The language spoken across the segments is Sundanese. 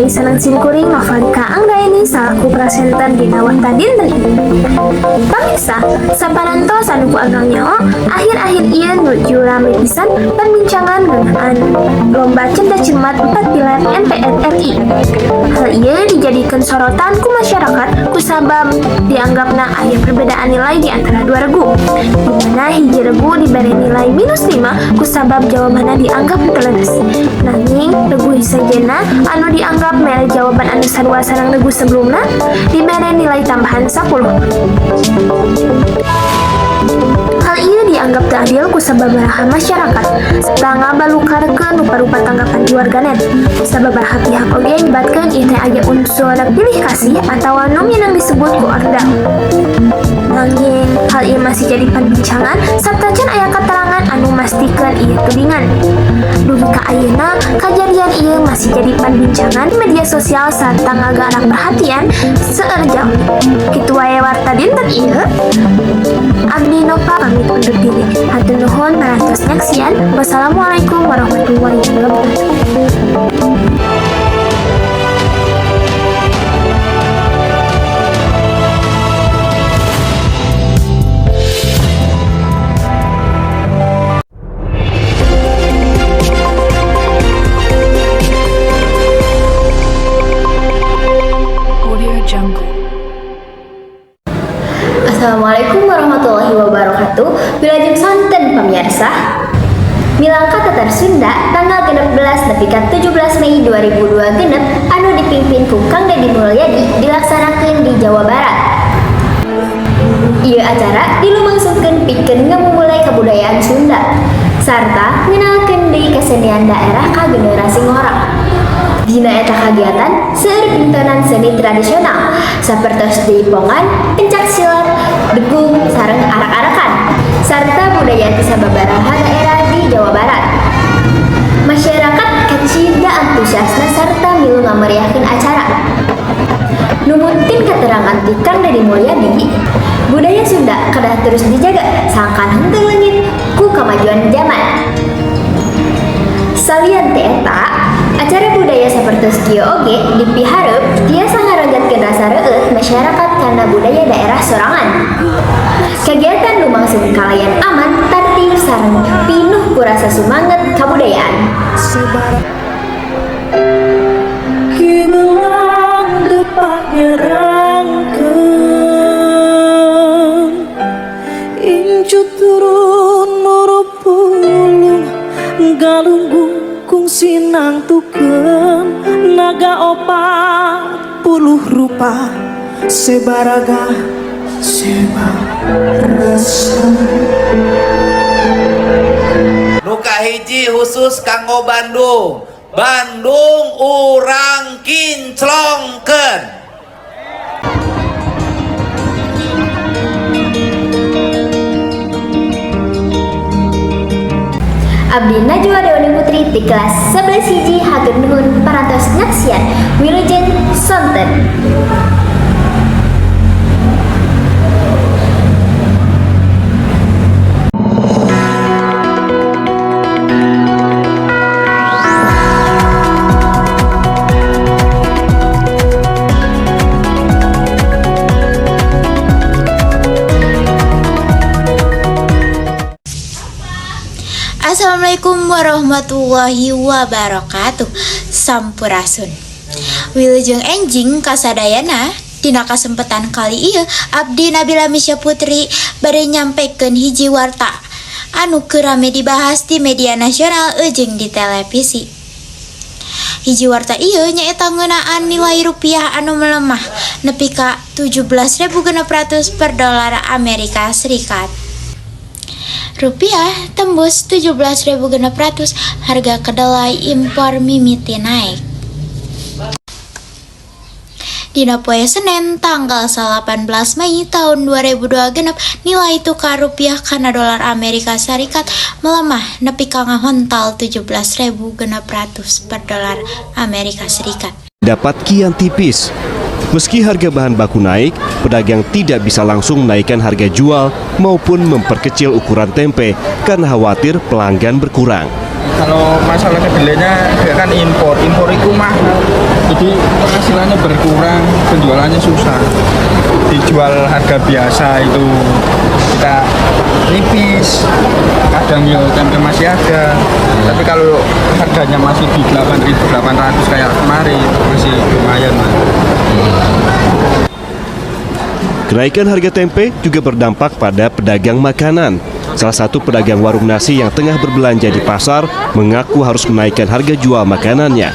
deui sareng simkuring Novalika Anggraeni salaku presenter dina warta dinten ieu. Pamirsa, saparantos anu ku ageng nyaho, akhir-akhir ieu nuju rame pisan perbincangan ngeunaan lomba cerdas cermat 4 pilar MPR RI. Hal ieu dijadikan sorotan ku masyarakat kusabab dianggapna aya perbedaan nilai di antara dua regu, di mana hiji regu diberi nilai minus 5 kusabab jawabanna dianggap teu leres. Nanging regu sejenna anu dianggap mere jawaban anu sarua sareng regu sebelumna dibere nilai tambahan 10. Hal ieu dianggap teu adil ku sababaraha masyarakat serta ngabalukarkeun rupa-rupa tanggapan di warganet. Sababaraha pihak oge nyebatkeun ieu teh aya unsur pilih kasih atawa nu minang disebut ku ordal. Nanging hal ieu masih jadi perbincangan serta can aya keterangan anu mastikeun ieu tudingan. Dugi ka ayeuna, kajadian ieu masih jadi perbincangan di media sosial serta ngagarak perhatian seueur jalmi. Kitu wae warta dinten ieu. Abdi Nova pamit undur diri. Hatur nuhun parantos nyaksian. Wassalamualaikum warahmatullahi wabarakatuh. Audio Jungle. Assalamualaikum warahmatullahi wabarakatuh. Wilujeng sonten, pemirsa. Milangka Tatar Sunda tanggal 16 nepi ka 17 Mei 2026 anu dipimpin ku Kang Deddy Mulyadi dilaksanakeun di Jawa Barat. Ieu acara dilumangsungkeun pikeun ngamumule kabudayaan Sunda sarta ngenalkeun deui kesenian daerah ka generasi ngora. Dina eta kagiatan seueur pintonan seni tradisional sapertos jaipongan, pencak silat, degung, sareng arak-arakan, sarta budaya ti sababaraha daerah di Jawa Barat. Masyarakat kacida antusiasna sarta milu ngameriahkeun acara. Numutkeun keterangan ti Kang Deddy Mulyadi, budaya Sunda kedah terus dijaga sangkan henteu leungit ku kamajuan zaman. Salian ti eta, acara budaya sapertos kieu oge dipihareup tiasa ngaronjatkeun rasa reueut masyarakat kana budaya daerah sorangan. Kegiatan lumangsung kalayan aman, tartib, sareng pinuh ku rasa sumanget kabudayaan. Kimelang depak nyerangkeun Incu turun murupulung Galunggung kungsi nangtukeun Naga 40 rupa Sebaraga sebarasa. Nu kahiji khusus kanggo Bandung. Bandung urang kinclongkeun. Abdi Najwa Dewi Putri di kelas 11 hiji, hatur nuhun parantos nyaksian. Wilujeng sonten. Assalamualaikum warahmatullahi wabarakatuh. Sampurasun. Wilujeng enjing kasadayana. Dina kasempatan kali ieu abdi Nabila Misya Putri bade nyampekeun hiji warta anu keur rame dibahas di media nasional jeung di televisi. Hiji warta ieu nyaeta ngeunaan nilai rupiah anu melemah nepi ka 17.600 per dolar Amerika Serikat. Rupiah tembus 17.600, harga kedelai impor mimiti naik. Dina poe Senin tanggal 18 Mei tahun 2002 genep, nilai tukar rupiah kana dolar Amerika Serikat melemah nepi ka ngahontal 17.600 per dolar Amerika Serikat. Dapat kian tipis. Meski harga bahan baku naik, pedagang tidak bisa langsung menaikkan harga jual maupun memperkecil ukuran tempe karena khawatir pelanggan berkurang. Kalau masalah kedelainya dia kan impor, impor itu mahal. Jadi penghasilannya berkurang, penjualannya susah. Dijual harga biasa itu kita nipis. Kadang ya tempe masih ada. Tapi kalau harganya masih di 8.800 kayak kemarin masih lumayan, Mas. Kenaikan harga tempe juga berdampak pada pedagang makanan. Salah satu pedagang warung nasi yang tengah berbelanja di pasar mengaku harus menaikkan harga jual makanannya.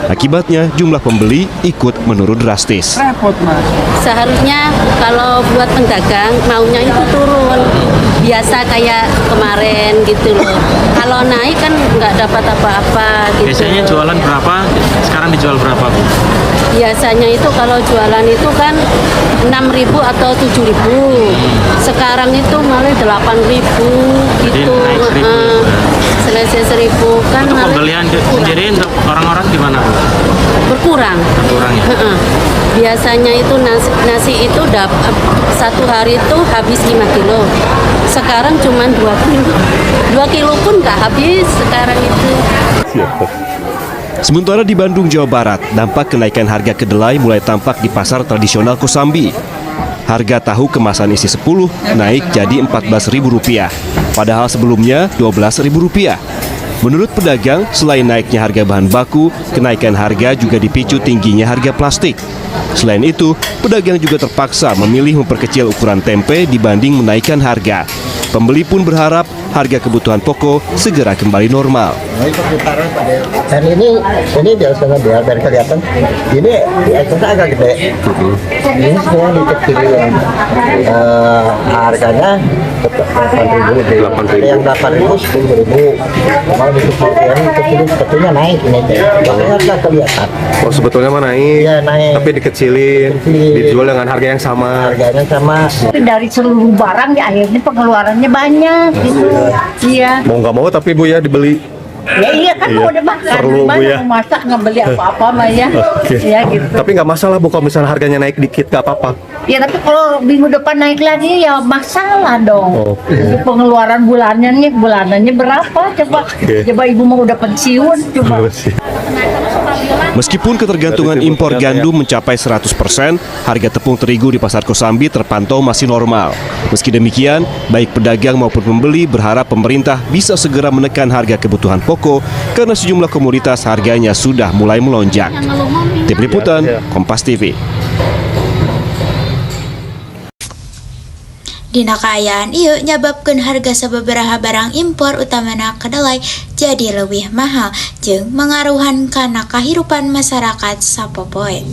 Akibatnya, jumlah pembeli ikut menurun drastis. Repot, Mas. Seharusnya kalau buat pedagang maunya itu turun. Biasa kayak kemarin gitu loh. Kalau naik kan nggak dapat apa-apa gitu. Biasanya jualan berapa? Sekarang dijual berapa, Bu? Biasanya itu kalau jualan itu kan 6.000 atau 7.000. Sekarang itu malah 8.000 Jadi gitu. naik 1.000 ya, Heeh. Bu, ya? Selisih 1.000 kan Untuk malah pembelian kurang. sendiri untuk orang-orang gimana, Bu? Berkurang. Berkurang ya? Heeh. Biasanya itu nasi itu satu hari itu habis 5 kilo. Sekarang cuma 2 kilo. 2 kilo pun nggak habis sekarang itu. Sementara di Bandung, Jawa Barat, dampak kenaikan harga kedelai mulai tampak di pasar tradisional Kosambi. Harga tahu kemasan isi 10 naik jadi Rp14.000, padahal sebelumnya Rp12.000. Menurut pedagang, selain naiknya harga bahan baku, kenaikan harga juga dipicu tingginya harga plastik. Selain itu, pedagang juga terpaksa memilih memperkecil ukuran tempe dibanding menaikkan harga. Pembeli pun berharap harga kebutuhan pokok segera kembali normal. Dan ini biasanya biar biar kelihatan. Ini di atasnya agak gede. Ini semua dikecilin. Harganya tetap 8.000. Ada yang 8.000, 10.000. Kalau dikecilin, dikecilin sebetulnya naik ini. Makanya nggak kelihatan. Oh, sebetulnya mah naik, Iya, naik. Tapi dikecilin, Dikecilin. Dijual dengan harga yang sama. Harganya sama. Dari seluruh barang ya akhirnya pengeluarannya banyak gitu. Iya. Mau nggak mau tapi, Bu, ya dibeli. Ya iya kan Iya. udah makan. Perlu, Bu, Gimana ya. mau masak nggak beli apa-apa mah ya. Oke. Ya gitu. Tapi nggak masalah, Bu, kalau misalnya harganya naik dikit nggak apa-apa. Ya tapi kalau minggu depan naik lagi ya masalah dong. Oke. Itu pengeluaran bulanannya nih, bulanannya berapa coba? Oke. Coba ibu mau udah pensiun coba. Meskipun ketergantungan Dari impor ternyata ya. gandum mencapai 100%, harga tepung terigu di pasar Kosambi terpantau masih normal. Meski demikian, baik pedagang maupun pembeli berharap pemerintah bisa segera menekan harga kebutuhan pokok karena sejumlah komoditas harganya sudah mulai melonjak. Tim Liputan, Kompas TV. Dina kaayaan ieu nyababkeun harga sababaraha barang impor, utamana kedelai, jadi leuwih mahal jeung mangaruhan kana kahirupan masyarakat sapopoe.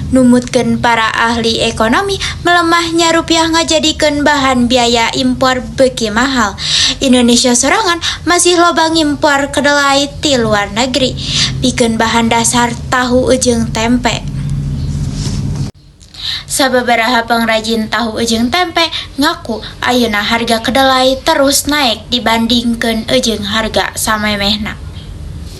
Numutkeun para ahli ekonomi, melemahnya rupiah ngajadikeun bahan biaya impor beuki mahal. Indonesia sorangan masih loba ngimpor kedelai ti luar negeri pikeun bahan dasar tahu jeung tempe. Sababaraha pengrajin tahu jeung tempe ngaku ayeuna harga kedelai terus naik dibandingkeun jeung harga samemehna.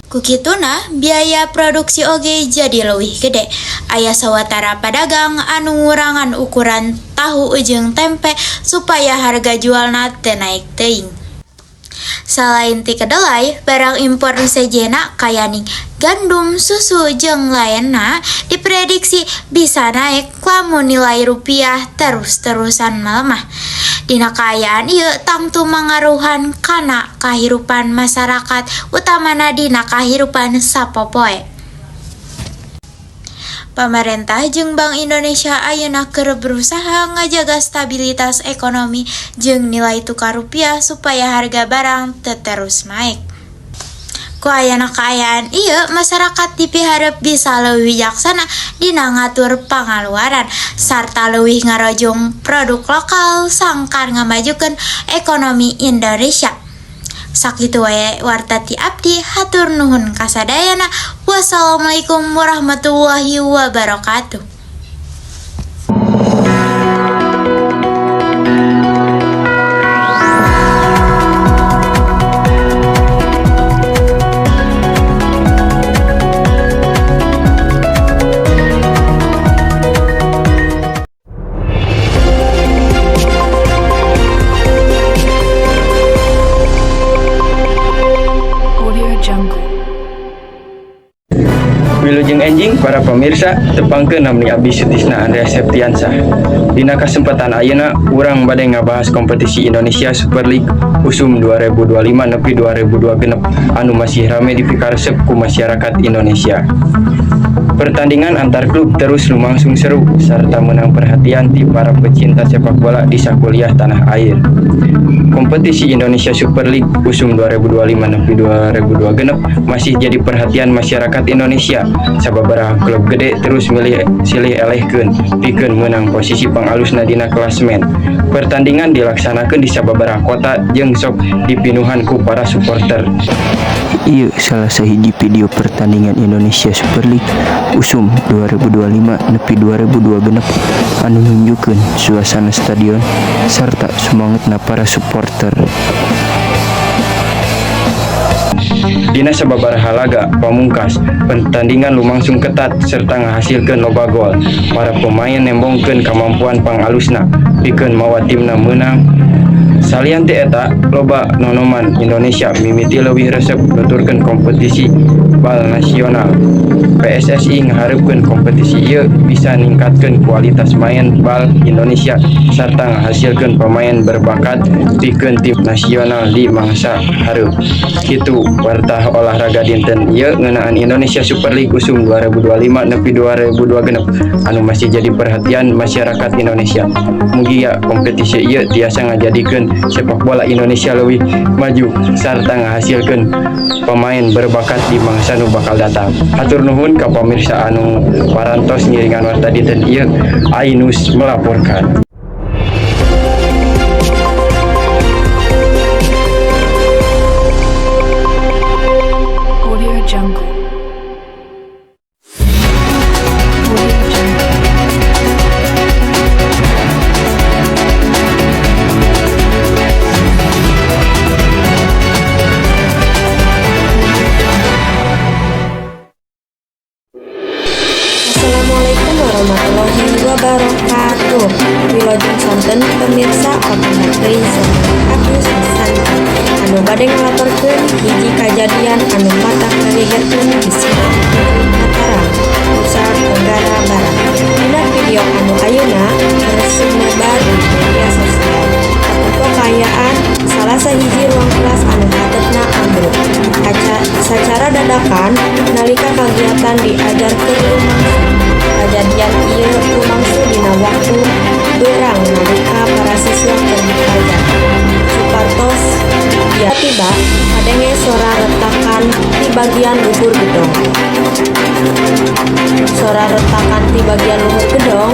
Kukituna biaya produksi oge jadi leuwih gede. Aya sawatara padagang anu ngurangan ukuran tahu jeung tempe supaya harga jualna teu naik teuing. Salain ti kedelai, barang impor nu sejenna kayaning gandum, susu, jeung lainna diprediksi bisa naik lamun nilai rupiah terus-terusan melemah. Dina kaayaan ieu tangtu mangaruhan kana kahirupan masyarakat, utamana dina kahirupan sapopoe. Pamarentah jeung Bank Indonesia ayeuna keur berusaha ngajaga stabilitas ekonomi jeung nilai tukar rupiah supaya harga barang teu terus naik. Ku ayana kaayaan ieu, masyarakat dipiharep bisa leuwih wijaksana dina ngatur pangaluaran sarta leuwih ngarojong produk lokal sangkan ngamajukeun ekonomi Indonesia. Sakitu wae warta ti abdi, hatur nuhun kasadayana. Wassalamualaikum warahmatullahi wabarakatuh. Para pemirsa, tepangkeun, nami abdi Sutisna Andreas Septiansah. Dina kesempatan ayeuna urang bade ngabahas kompetisi Indonesia Super League usum 2025 nepi 2026 anu masih rame dipikaresep ku masyarakat Indonesia. Pertandingan antar klub terus lumangsung seru serta menang perhatian ti para pecinta sepak bola di sakuliah tanah air. Kompetisi Indonesia Super League usum 2025 nepi 2026 masih jadi perhatian masyarakat Indonesia. Sababaraha klub gede terus milih silih elehkeun pikeun meunang posisi pangalusna dina klasemen. Pertandingan dilaksanakeun di sababaraha kota jeung sok dipinuhan ku para supporter. Ieu salah sahiji video pertandingan Indonesia Super League usum 2025 nepi 2026 anu nunjukkeun suasana stadion sarta sumangetna para supporter. Dina sababaraha laga pamungkas, pertandingan lumangsung ketat serta ngahasilkeun loba gol. Para pemain nembongkeun kamampuan pangalusna pikeun mawa timna meunang. Salian ti eta, loba nonoman Indonesia mimiti leuwih resep nuturkeun kompetisi bal nasional. PSSI ngaharepkeun kompetisi ieu bisa ningkatkeun kualitas main bal Indonesia sarta ngahasilkeun pemain berbakat pikeun tim nasional di mangsa hareup. Kitu warta olahraga dinten ieu ngeunaan Indonesia Super League usum 2025 nepi 2026 anu masih jadi perhatian masyarakat Indonesia. Mugia kompetisi ieu tiasa ngajadikeun sepak bola Indonesia leuwih maju sarta ngahasilkeun pemain berbakat di mangsa nu bakal datang. Hatur nuhun ka pamirsa anu parantos ngiringan warta dinten ieu. Ainus melaporkan. Audio Jungle. Audio Jungle. Assalamualaikum warahmatullahi wabarakatuh. Wilujeng sonten pemirsa, kapundak deui sareng Agus Santi anu bade ngalaporkeun hiji kajadian anu matak ngagegerkeun di Sinang Negeri Mataram, Nusa Tenggara Barat. Dina video anu ayeuna keur sumebar di media sosial, katempo kaayaan salah sahiji ruang kelas anu hateupna ambruk sacara dadakan nalika kagiatan diajar keur lumangsung. Kajadian ieu lumangsung dina waktu beurang nalika para siswa keur diajar. Supartos tiba kadenge sora retakan di bagian luhur gedong. Sora retakan di bagian luhur gedong.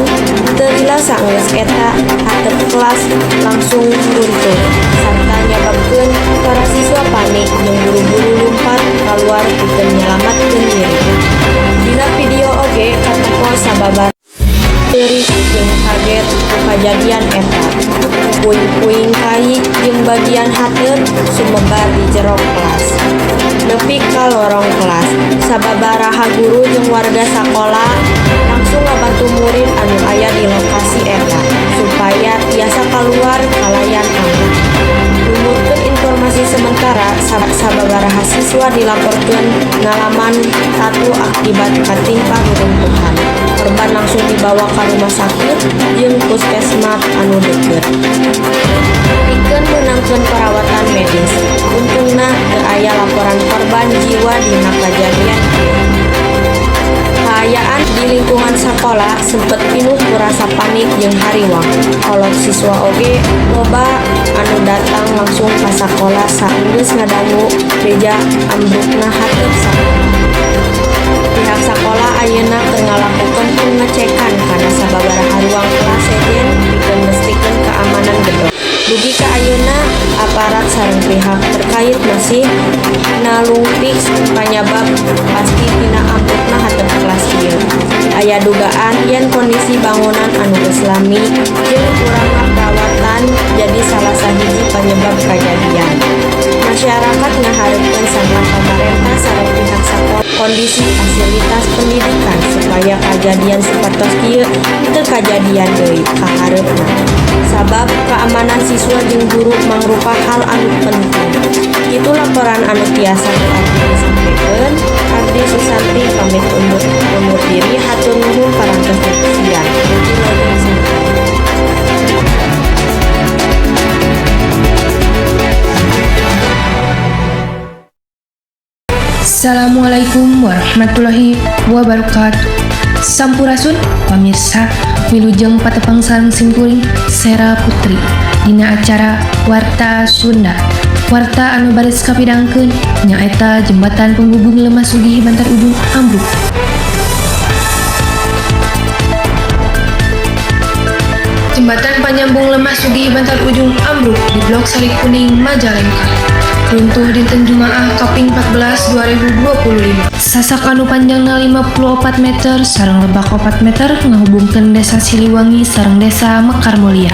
Teu lila saenggeus eta, hateup kelas langsung runtuh sarta nyababkeun para siswa panik jeung buru-buru lumpat kaluar pikeun nyalametkeun diri. Dina video oge katempo sababaraha leurik jeung kaget ku kajadian eta. Puing-puing kai jeung bagian hateup sumebar di jero kelas nepi ka lorong kelas. Sababaraha guru jeung warga sakola langsung ngabantu murid anu aya di lokasi eta supaya tiasa kaluar kalayan aman. Numutkeun informasi sementara, sababaraha siswa dilaporkeun ngalaman tatu akibat katimpa reruntuhan. Korban langsung dibawa ka rumah sakit jeung puskesmas anu deukeut pikeun meunangkeun perawatan medis. Untungna teu aya laporan korban jiwa dina kajadian ieu. Kaayaan di lingkungan sakola sempet pinuh ku rasa panik jeung hariwang. Kolot siswa oge loba anu datang langsung ka sakola saenggeus ngadangu beja ambrukna hateup sakola. Pihak sakola ayeuna keur ngalakukeun pengecekan kana sababaraha ruang kelas sejen pikeun mestikeun keamanan gedong. Dugi ka ayeuna, aparat sareng pihak terkait masih nalungtik panyabab pasti tina ambrukna hateup kelas ieu. Aya dugaan yen kondisi bangunan anu geus lami jeung kurangna perawatan jadi salah sahiji panyebab kajadian. Masyarakat ngaharepkeun sangkan pamarentah sareng pihak sakola kondisi fasilitas pendidikan supaya kajadian kajadian sapertos kieu teu kajadian deui ka hareupna. Sabab keamanan siswa jeung guru mangrupa hal anu penting. Kitu laporan anu tiasa ku abdi sampaikan. Abdi Susanti pamit undur diri, hatur nuhun parantos nyaksian. Wilujeng sonten. Assalamualaikum warahmatullahi wabarakatuh. Sampurasun pamirsa, wilujeng patepang sareng simkuring Sera Putri dina acara Warta Sunda. Warta anu baris kapidangkeun nyaeta jembatan penghubung Lemah Sugih Bantar Ujung ambruk. Jembatan panyambung Lemah Sugih Bantar Ujung ambruk di Blok Sari Kuning, Majalengka. Runtuh dinten Jumaah kaping 14 2025. Sasak anu panjangna 54 meter sareng lebak 4 meter ngahubungkeun Desa Siliwangi sareng Desa Mekar Mulia.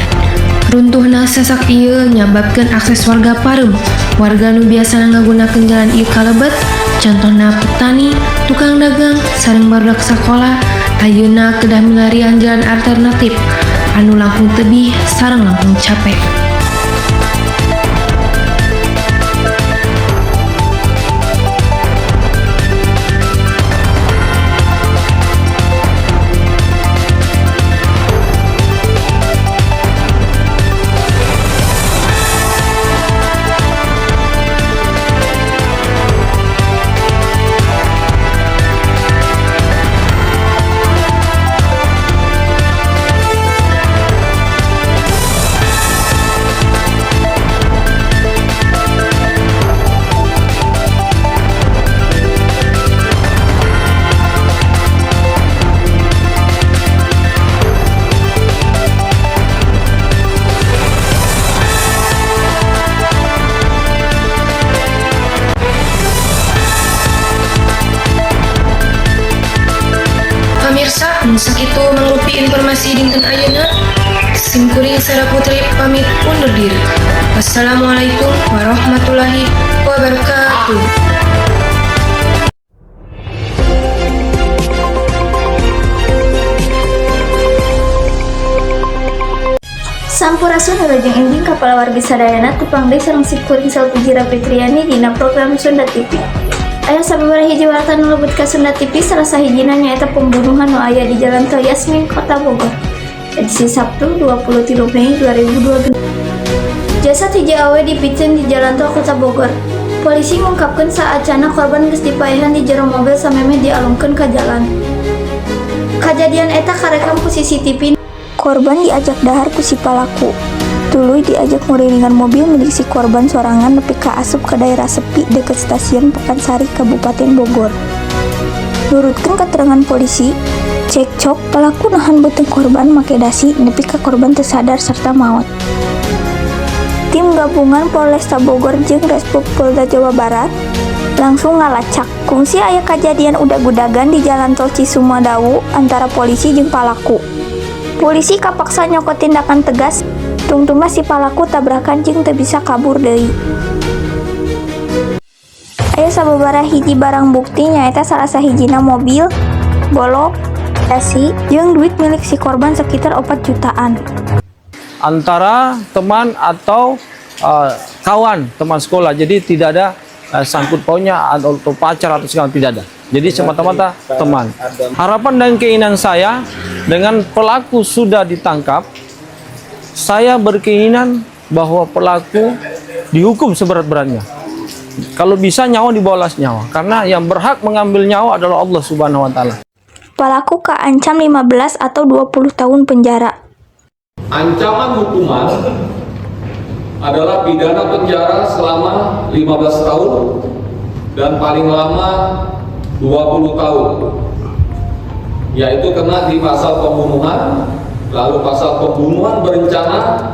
Runtuhna sasak ieu nyababkeun akses warga pareum. Warga nu biasana ngagunakeun jalan ieu kalebet, contohna petani, tukang dagang, sareng barudak sakola, ayeuna kedah milarian jalan alternatif anu langkung tebih sareng langkung capek. Pamirsa, sakitu mangrupi informasi dinten ayeuna. Simkuring Sera Putri pamit undur diri. Wassalamualaikum warahmatullahi wabarakatuh. Sampurasun, wilujeng enjing ka palawargi sadayana, tepang deui sareng simkuring Salpujira Fitriani dina program Sunda TV. Aya sababaraha hiji warta nu lebet ka Sunda TV, salah sahijina nyaeta pembunuhan nu aya di Jalan Tol Yasmin, Kota Bogor. Edisi Sabtu 23 Mei 2022. Jasad hiji awewe dipiceun di Jalan Tol Kota Bogor. Polisi ngungkapkeun saacana korban geus dipaehan di jero mobil samemeh dialungkeun ka jalan. Kajadian eta karekam ku CCTV. Korban diajak dahar ku si palaku. Tuluy diajak ngurilingan mobil milik si korban sorangan nepi ka asup ka daerah sepi deket Stasiun Pakansari, Kabupaten Bogor. Nurutkeun keterangan polisi, cekcok, pelaku nahan beuteung korban make dasi nepi ka korban teu sadar serta maot. Tim gabungan Polresta Bogor jeung Resbob Polda Jawa Barat langsung ngalacak. Kungsi aya kajadian udag-udagan di Jalan Tol Cisumadawu antara polisi jeung palaku. Polisi kapaksa nyokot tindakan tegas, tungtungna si palaku tabrakan jeung teu bisa kabur deui. Aya sababaraha hiji barang bukti, nyaeta salah sahijina mobil, golok, dasi, jeung duit milik si korban sekitar 4 jutaan. Antara teman atau kawan teman sekolah. Jadi tidak ada sangkut pautnya atau pacar atau segala, tidak ada. Jadi semata-mata teman. Harapan dan keinginan saya, dengan pelaku sudah ditangkap, saya berkeinginan bahwa pelaku dihukum seberat-beratnya. Kalau bisa nyawa dibalas nyawa, karena yang berhak mengambil nyawa adalah Allah Subhanahu wa taala. Pelaku kaancam 15 atau 20 tahun penjara. Ancaman hukuman adalah pidana penjara selama 15 tahun dan paling lama 20 tahun, yaitu kena di pasal pembunuhan, lalu pasal pembunuhan berencana,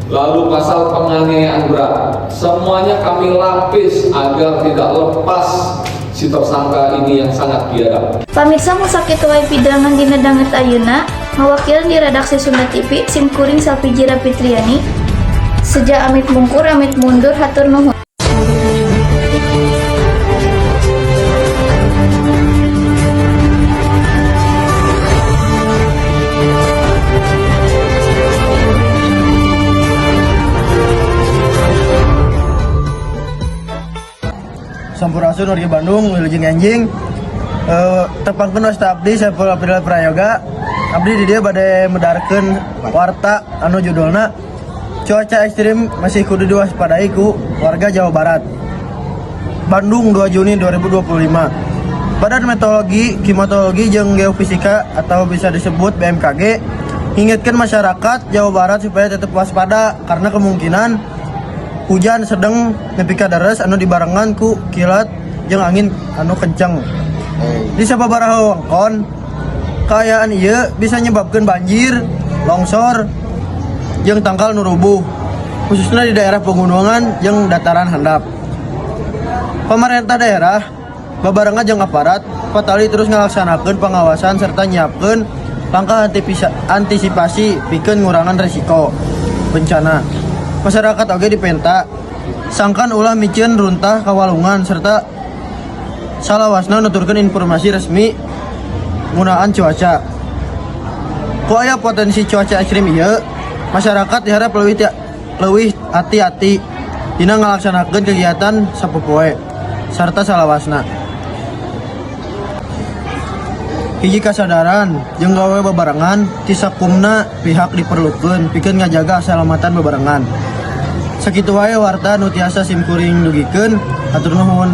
lalu pasal penganiayaan berat. Semuanya kami lapis agar tidak lepas si tersangka ini yang sangat biadab. Pamirsa, mung sakitu wae pidangan dina danget ayeuna. Ngawakilan di redaksi Sunda TV, sim kuring Salpijira Fitriani. Seja amit mungkur, amit mundur, hatur nuhun. Sampurasun wargi Bandung, wilujeng enjing. Tepangkeun wasta abdi Saiful April Prayoga. Abdi di dieu bade medarkeun warta anu judulna "Cuaca ekstrim masih kudu diwaspadai ku warga Jawa Barat". Bandung, 2 Juni 2025. Badan Meteorologi, Klimatologi jeung Geofisika atau bisa disebut BMKG ingatkan masyarakat Jawa Barat supaya tetap waspada karena kemungkinan hujan sedang nepi ka deres anu dibarengan ku kilat jeung angin anu kenceng. Di sababaraha wewengkon, kaayaan ieu bisa nyebabkan banjir, longsor, jeung tangkal nu rubuh, khususnya di daerah pegunungan jeung dataran handap. Pemerintah daerah babarengan jeung aparat patali terus ngalaksanakeun pengawasan serta nyiapkeun langkah antisipasi pikeun ngurangan resiko bencana. Masyarakat oge dipenta sangkan ulah miceun runtah ka walungan serta salawasna nuturkeun informasi resmi ngeunaan cuaca. Ku aya potensi cuaca ekstrim ieu, masyarakat diharap leuwih hati-hati dina ngalaksanakeun kegiatan sapopoe sarta salawasna. Hiji kasadaran jeung gawe babarengan ti sakumna pihak diperlukeun pikeun ngajaga keselamatan babarengan. Sakitu wae warta nu tiasa simkuring dugikeun, hatur nuhun.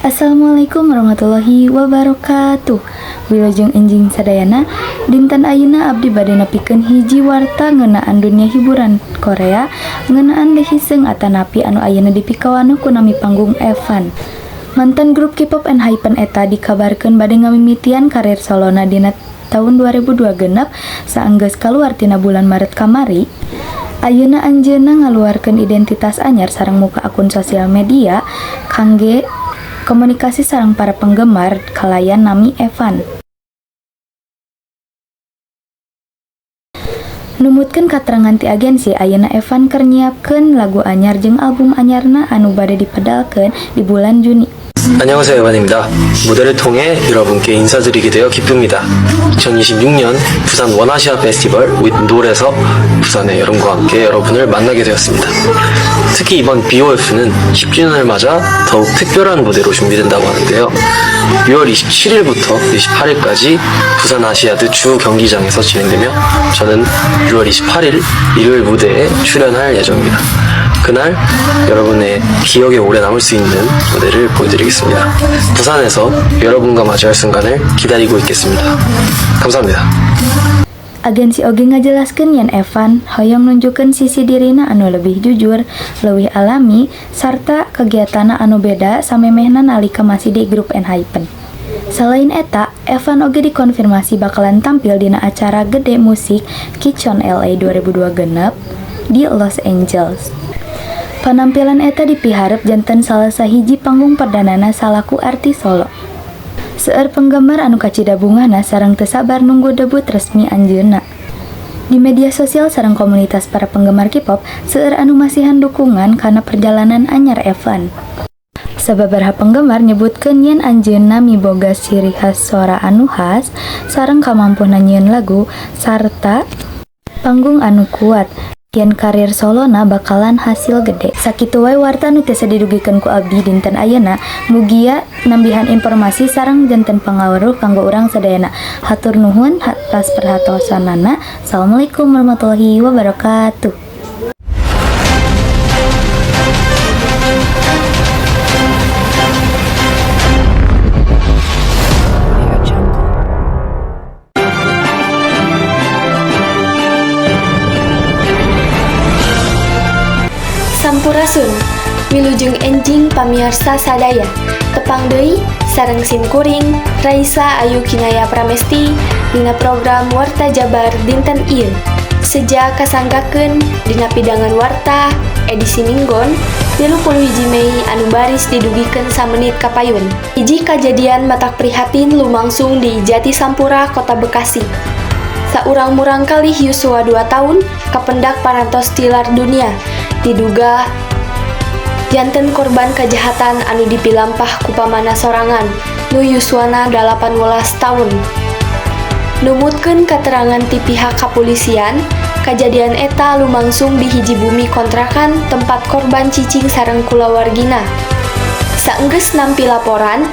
Assalamualaikum warahmatullahi wabarakatuh. Wilujeng enjing sadayana. Dinten ayeuna abdi bade nepikeun hiji warta ngeunaan dunia hiburan Korea, ngeunaan lehiseung atanapi anu ayeuna dipikawanuh ku nami panggung Evan. Mantan grup K-pop ENHYPEN eta dikabarkeun bade ngamimitian karir solona dina tahun 2026 saenggeus kaluar tina bulan Maret kamari. Ayeuna anjeunna ngaluarkeun identitas anyar sareng muka akun sosial media kangge komunikasi sareng para penggemar kalayan nami Evan. Numutkeun katerangan ti agensi, ayeuna Evan keur nyiapkeun lagu anyar jeung album anyarna anu bade dipedalkeun di bulan Juni. 안녕하세요, 에반입니다. 무대를 통해 여러분께 인사드리게 되어 기쁩니다. 2026년 부산 원아시아 페스티벌 with 놀에서 부산의 여름과 함께 여러분을 만나게 되었습니다. 특히 이번 BOF는 10주년을 맞아 더욱 특별한 무대로 준비된다고 하는데요. 6월 27일부터 28일까지 부산 아시아드 주 경기장에서 진행되며 저는 6월 28일 일요일 무대에 출연할 예정입니다. 그날 여러분의 기억에 오래 남을 수 있는 무대를 보여드리겠습니다. 부산에서 여러분과 마주할 순간을 기다리고 있겠습니다. 감사합니다. Agensi oge ngajelaskeun yen Evan hoyong nunjukkeun sisi dirina anu leuwih jujur, leuwih alami, sarta kegiatanna anu beda samemehna nalika masih di grup ENHYPEN. Selain eta, Evan oge dikonfirmasi bakalan tampil dina acara gede musik KCON LA 2026 di Los Angeles. Panampilan eta dipiharep janten salah sahiji panggung perdanana salaku artis solo. Seueur penggemar anu kacida bungahna sareng teu sabar nunggu debut resmi anjeunna. Di media sosial sareng komunitas para penggemar K-pop, seueur anu masihan dukungan kana perjalanan anyar Evan. Sababaraha penggemar nyebutkeun yen anjeunna miboga ciri khas sora anu khas sareng kamampuan nyieun lagu sarta panggung anu kuat, yen karir solona bakalan hasil gede. Sakitu wae warta nu tiasa didugikeun ku abdi dinten ayeuna. Mugia nambihan informasi sareng janten pangaweruh kanggo urang sadayana. Hatur nuhun atas perhatosanana. Assalamualaikum warahmatullahi wabarakatuh. Sampurasun. Wilujeng enjing pamiarsa sadaya. Tepang deui sareng sim kuring Raisa Ayu Kinaya Pramesti dina program Warta Jabar dinten ieu. Seja kasanggakeun dina pidangan warta edisi Minggon 31 Mei anu baris didugikeun samenit kapayun. Hiji kajadian matak prihatin lumangsung di Jati Sampura, Kota Bekasi. Saurang murangkalih yuswa 2 tahun kapendak parantos tilar dunia, diduga janten korban kejahatan anu dipilampah ku pamana sorangan nu yuswana 18 tahun. Numutkeun katerangan ti pihak kapolisian, kajadian eta lumangsung di hiji bumi kontrakan tempat korban cicing sareng kulawargina. Saenggeus nampi laporan,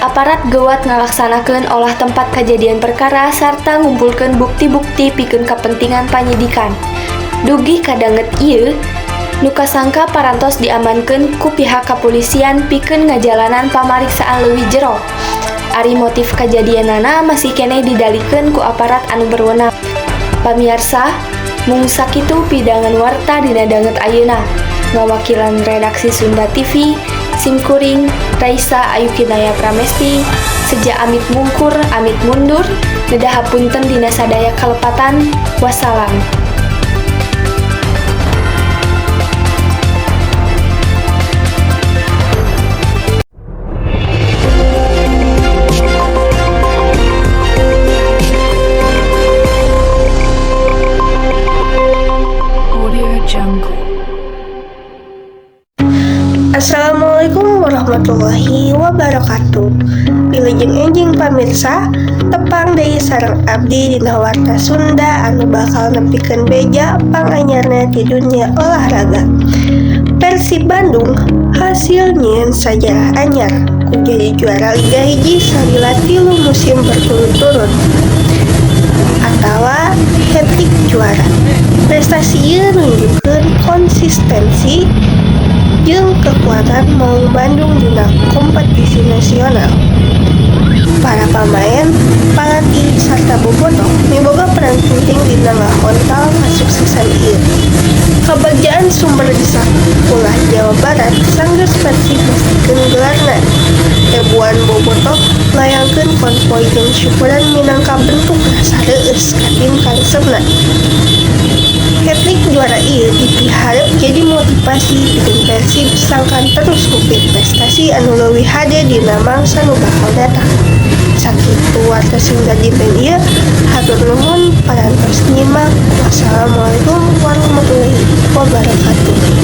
aparat gewat ngalaksanakeun olah tempat kajadian perkara sarta ngumpulkeun bukti-bukti pikeun kepentingan panyidikan. Dugi kadanget ieu, nu kasangka parantos diamankeun ku pihak kapolisian pikeun ngajalanan pamariksaan leuwih jero. Ari motif kajadianana masih keneh didalikeun ku aparat anu berwenang. Pamiarsa, mung sakitu pidangan warta dina danget ayeuna. Ngawakilan redaksi Sunda TV, simkuring Raisa Ayukinaya Pramesti, seja amit mungkur amit mundur, nedah hapunten dina sadaya kalepatan. Wassalam. Assalamualaikum warahmatullahi wabarakatuh. Wilujeng enjing pamirsa, tepang deui sareng abdi dina Warta Sunda anu bakal nepikeun beja panganyarna di dunia olahraga. Persib Bandung hasil nyieun sajarah anyar ku jadi juara Liga 1 salila 3 musim berturut-turut atawa hat-trick juara. Prestasi ieu nunjukkeun konsistensi jeung kekuatan Maung Bandung dina kompetisi nasional. Para pamain, palatih, sarta bobotoh miboga peran penting dina ngahontal kasuksesan ieu. Kabagjaan sumber di sakulah Jawa Barat sanggeus Persib mastikeun gelarna. Ribuan bobotoh layangkeun konvoi jeung syukuran minangka bentuk rasa reueus ka tim karesepna. Hat-trick juara ieu dipiharep jadi motivasi pikeun Persib sangkan terus ngukir prestasi anu leuwih hade dina mangsa nu bakal datang. Sakitu warta Sunda dinten ieu, hatur nuhun parantos nyimak. Wassalamualaikum warahmatullahi wabarakatuh.